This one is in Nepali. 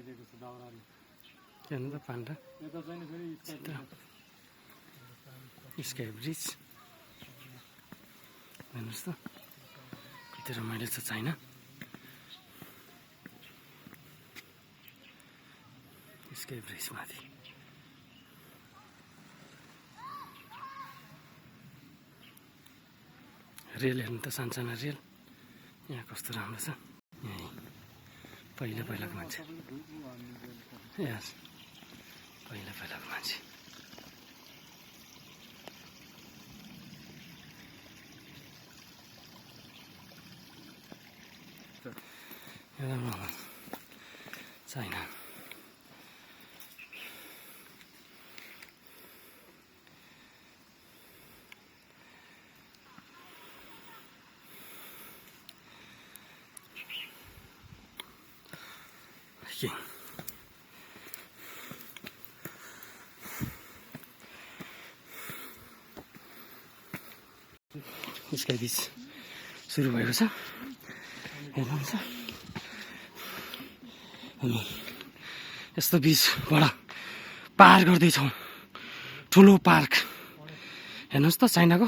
के भन्नु त पान्डा स्काई ब्रिज हेर्नुहोस् त कति रमाइलो छ चाइना। स्काई ब्रिज माथि रेल हेर्नु त सानसाना रेल यहाँ कस्तो राम्रो छ। यहीँ पहिला पहिलाको मान्छे यहाँ पहिला पहिलाको मान्छे राम्रो चाइना। स्काई ब्रिज सुरु भएको छ हेर्नुहुन्छ। हामी यस्तो बिचबाट पार गर्दैछौँ ठुलो पार्क हेर्नुहोस् त चाइनाको।